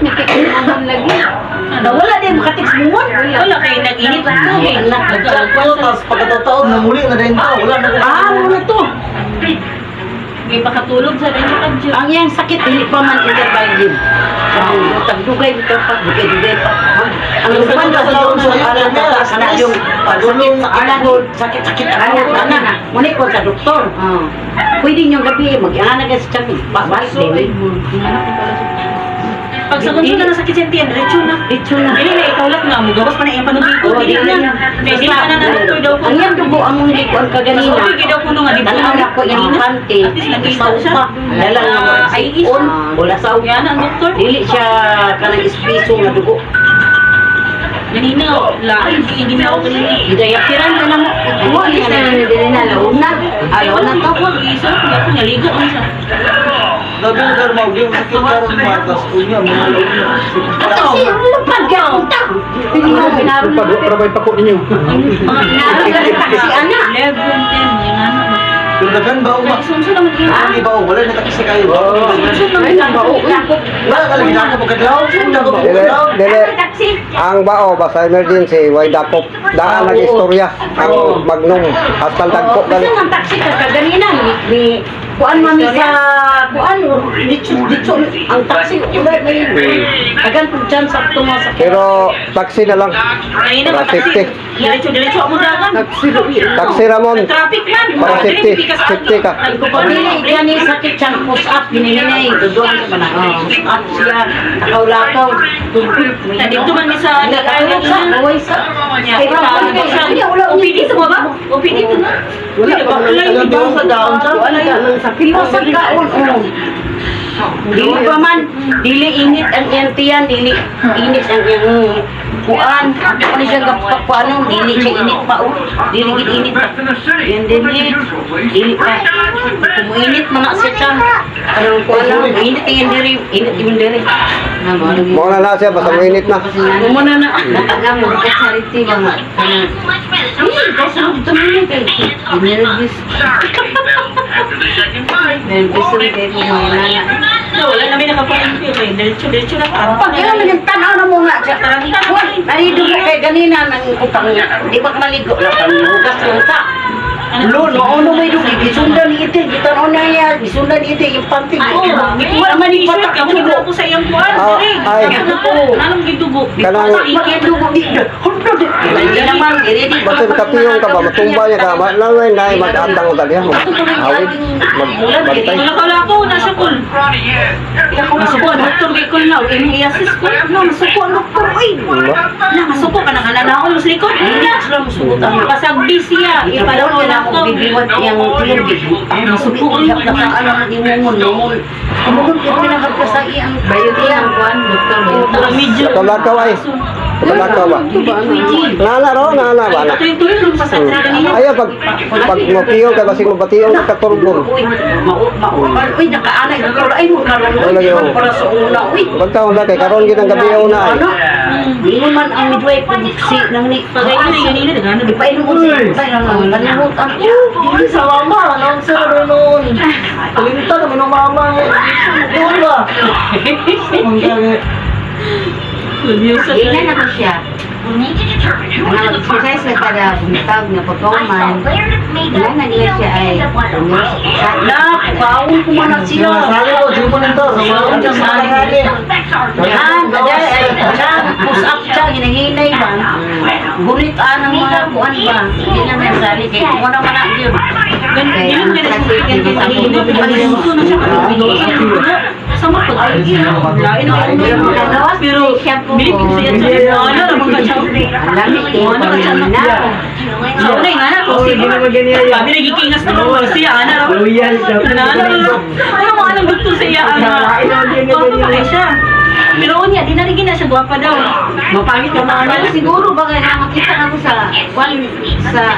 Nagkikinaman lagi. Wala din, makatiks mo. Wala kayo nag-init lang tubig. Tapos pagkatataon na muli na rin to. Wala na Muna to. May pakatulog sa rin yung kadyo. Ang yang sakit, hindi pa man intervalin. Tagdugay ito pa, dugay pa. Ang lupan ba sa doon sa alam na sana yung pagsakit sa alanod, sakit-sakit ang anak na. Ngunit ko sa doktor. Pwede niyong gabi, mag-ianag sa tiyan. Balik din. Pag sa kunso na nasakit siya tiyan, diretso na. Dili na ikaw lang nga mo. Gawas pa na yung panubiko. Dili na. Dili na na doktor daw ko. Ang yan dugo ang mong likuan kaganina. Sa ubig daw ko nung nga. Tanaw na ko yung pante. At least nakita Sa siya. upa. Dala nga mo sa ipon. Wala sa upa. Yan ang doktor. Dili siya kanang ispiso nga dugo. Ganina, laking hindi na ako kanina. Hidayapiran ka na mo. Mo, alis na na din na. Laon na. Ayaw na to. Ako, isa. Ako, naligo man siya. Labi na dahil mawag yung sakit karong matas. Unya, mga loob niya. Kasi lupad ka. Hindi mo pinaro na. Trabay pa ko ninyo. Mga Pinaro ka rin taksi, anak. 11, 10, yung ano ba? Pero dagan ba uma? Sunso lang mag-iwan. Hindi ba wala na takisi kayo. Ay, nabao. Wala ka lang ako pagkadlaw. Wala ka pagkadlaw. Dili. Ang bao ba sa emergency, way dapop. Daan nag-istorya. Ang magnum. Hasta dagpo Kasi dali. ang taksi ka kaganina ni kuan mami sa kuan dito ang taksi ulit may agan pud chan sakto mo sa Pero taxi na lang. Ayun na, Para safety. Diretso ako dagan. Taxi Ramon. Traffic man. Para safety. Safety ka. Pagdili gani sakit chan push up hinihinay dudon sa mana push up siya lakaw-lakaw tubig Dito man ni sa nakatulog sa baway sa Ay, OPD ito mo ba? OPD ito na. wala ba? Alam mo sa daon sa wala ka pilosan kaon dili pa man dili init ang iyang dili init ang iyang kuan ano siya paano dili siya init pa dili gid init pa yan dili pa kumuinit man na siya chan pero kuan lang init yung diri Mo na siya basta mainit na. muna na natagam mo ka charity ba nga kasi dito mo kay nervous nervous rin kayo mga Wala namin nakapain ko. Diretso na pa. pag yun yung tanaw na mo nga siya nalidugo kay ganina nang upang di ba maligo lang ang hugas lang ta Lord, mauna may dugi, gisundan ni ite, gitanaw na niya, gisundan ni ite, yung pantig ko. Wala man ni shirt ka. Wala ko sa iyang kuwan. Ay. Anong gitugo? Kanang Magdugo, hindi naman, ready. basta kapiyong ka ba matumba niya ka malaway na mag-andang dali mo. Awit magbantay. Wala ko, nasa kul. Masuko, doktor kay kul na. Yung i-assist ko. No, masuko, doktor. Uy, masuko ka na kananaon mo sa likod. Pasagbi siya. Ipalaw niya na ako. Bibiwat yung tubig. Ang masuko, ihap na sa ano, imungon. Kumungon ko pinagap ka sa iyang bayo iyang kuhan, doktor. Medyo. Kalakaw ay. Kalakaw ba? Nana ro, nana ba na? Tuloy-tuloy lang pasagbi kanina. Ayo pag makiyo ka basig mabatiyo ka turbon. Uy, nakaanay, doktor. Ay, mo Wala yun. para sa una. Uy, Pagtaon na kay karon gid ang gabi una ay. ano? Di mo man ang midwife si nang ni Pagay na ganina, nagano. Di pa inom ko siya. Kalimutan. Hindi sa mama. Anong sa noon? Kalimutan naman ng mama. Doon ba? Ang dami. Ilan na ko siya. Exercise na kada bumitag na pagkauman. Ilan na niya siya ay bawon ko man siya. Sali ko, di mo nito. Sa mga unang sali. Push up siya, hinahinay ba? Gulit ng mga kuan ba? Hindi na may sali kay mo na mana gyud. Ganyan ka na sama ko ay lain pero bilip ko siya sa ano naman ka siya Lamig ko ano ka siya na so na nga na ko sabi nagikingas na mo siya ana ano mo anong doktor sa iya ana ano siya pero niya dinarigin na siya guwapa daw mapangit ka na Pero siguro bagay na makita na ko sa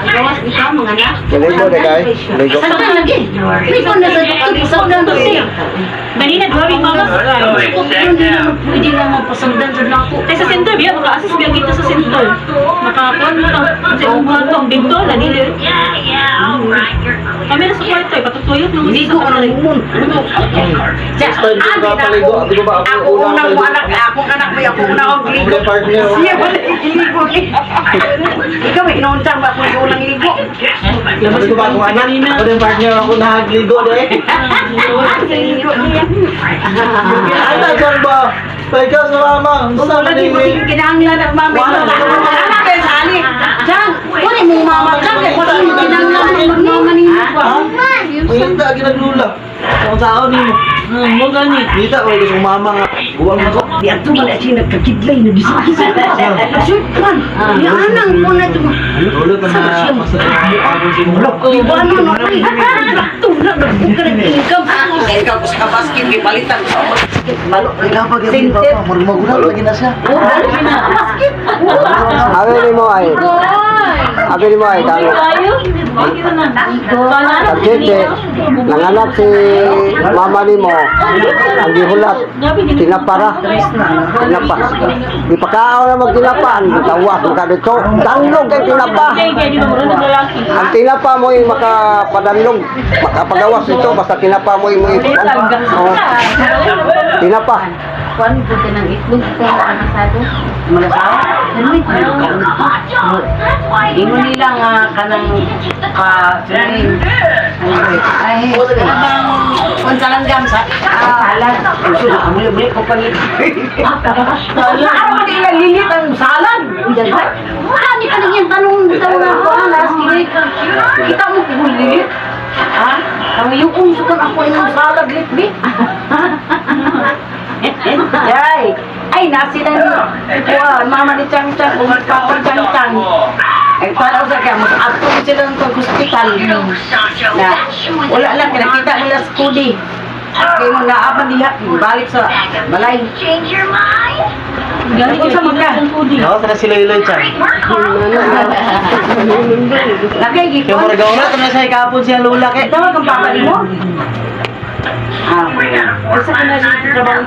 gawas ni ka mga anak. Ligo de kay. Ligo. Saan ka lagi? May ko na sa doktor, isang na to siya. ganina drawing mama Hindi naman pwede na mapasundan sa lako. ay sa center biya maka-assist biya kita sa center makakuan mo lang sa umang dito na dili kami na sa kwarto patutuyot ng Hindi ko ka na limon. Basta hindi ko kapaligo. Di ba ba ako Ako unang akong anak mo, ako na akong ligo. Yung partner. Siya ba na iligo ni? Ikaw, inuuntang ba kung unang ligo? Sabi ko ba kung anak? Ako yung partner ako nagligo eh. Ligo niya. Ano dyan ba? Ikaw sa mama. Gusto Wala na di mo din kinahanglan ng mama. Wala kayo sa ali. Diyan, wala mong mama ka. Wala yung kinahanglan ng mama ninyo ba? Hindi, ginaglula. Ang tao ni mo. Mo gani. Dita, wala gusto mama nga. Buwang mo ko. Di ato man siya nagkakidlay na bisik-bisik. Suypan. Di anang po na ito. Ulo ka na. Masarap si mo. Di ba ano na ay? Tulad na po ka nag-income. Ikaw ko sa basket, ipalitan ko sa basket. Malo. Ikaw pag yung papa, magulat lagi na siya. Basket. Abi ni mo ay. Abi ni mo ay kang Pagkite, nanganak si mama ni mo, ang gihulat, tinapara, tinapa. Di pa kao na magtinapa, ang tawas, magkadito, danlog kay tinapa. Kaya di ba mo rin lalaki? Ang tinapa mo yung makapadanlog, makapagawas ito, basta tinapa mo yung oh, tinapa. Kuan po ka ng itlog ko ang asado. Malasawa? Ano Di mo nila nga kanang sinayin. Ay, kung talanggam sa salad. Gusto na muli-muli ko palit. Araw mo nila lilit ang salad. Marami ka nang yung tanong ako. Kita mo kung lilit. Ha? Ang yung unsukan ako yung salad litbit. Ay, ay nasi na kuha, mama ni Chang Chang, umipakon Chang Chang. Ay, para sa kaya, mas ato sila ng hospital. Na, wala lang, kinakita nila sa kudi. Kaya mo naaban niya, balik sa balay. Gani Kung sa magka. Ako sana sila iloy chan. Nagay, Kaya mo nagawala, ito na sa ikapon siya lula kay. tawag ang papa ni mo? Isa ka na dito trabaho.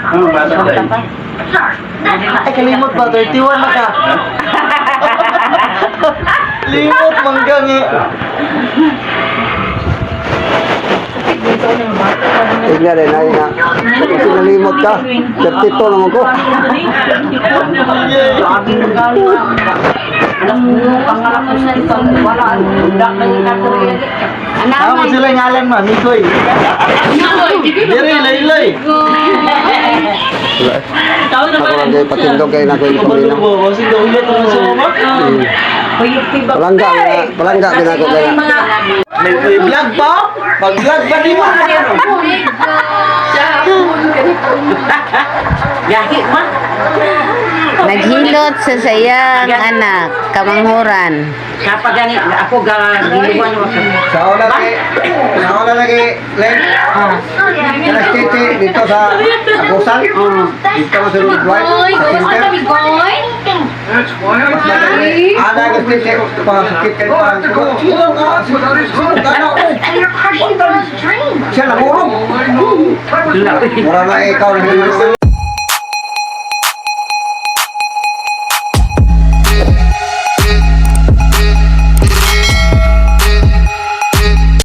Ano ba ito? Ay, kalimot ba? 31 na ka. Limot, manggang eh. Tignan rin, ay na. Kasi nalimot ka, 32 naman ko. Lagi ng gano'n. Alam mo, ang anak ko sa isang wala. Wala ka yung natuloy. Ako sila yung ngalan ma, Mikoy. Diri, iloy. Tawag na Ako ba? lang kayo patindog kayo na ko yung kumina. Pabalog mo, kasi gawin ito na sa mama. Palangga ginako kaya. May vlog pa? Pag-vlog ba di mo? Yahi man. Naghilot sa sayang anak, kamanghuran. Kapag gani, ako giliwan mo. Sa una lagi, Len. Alas titi dito sa Agusan. Dito mo sa Lugway, sa Center. Ada ka titi, pasakit ka pa. Sino nga? Siya nagurong. Wala na ikaw na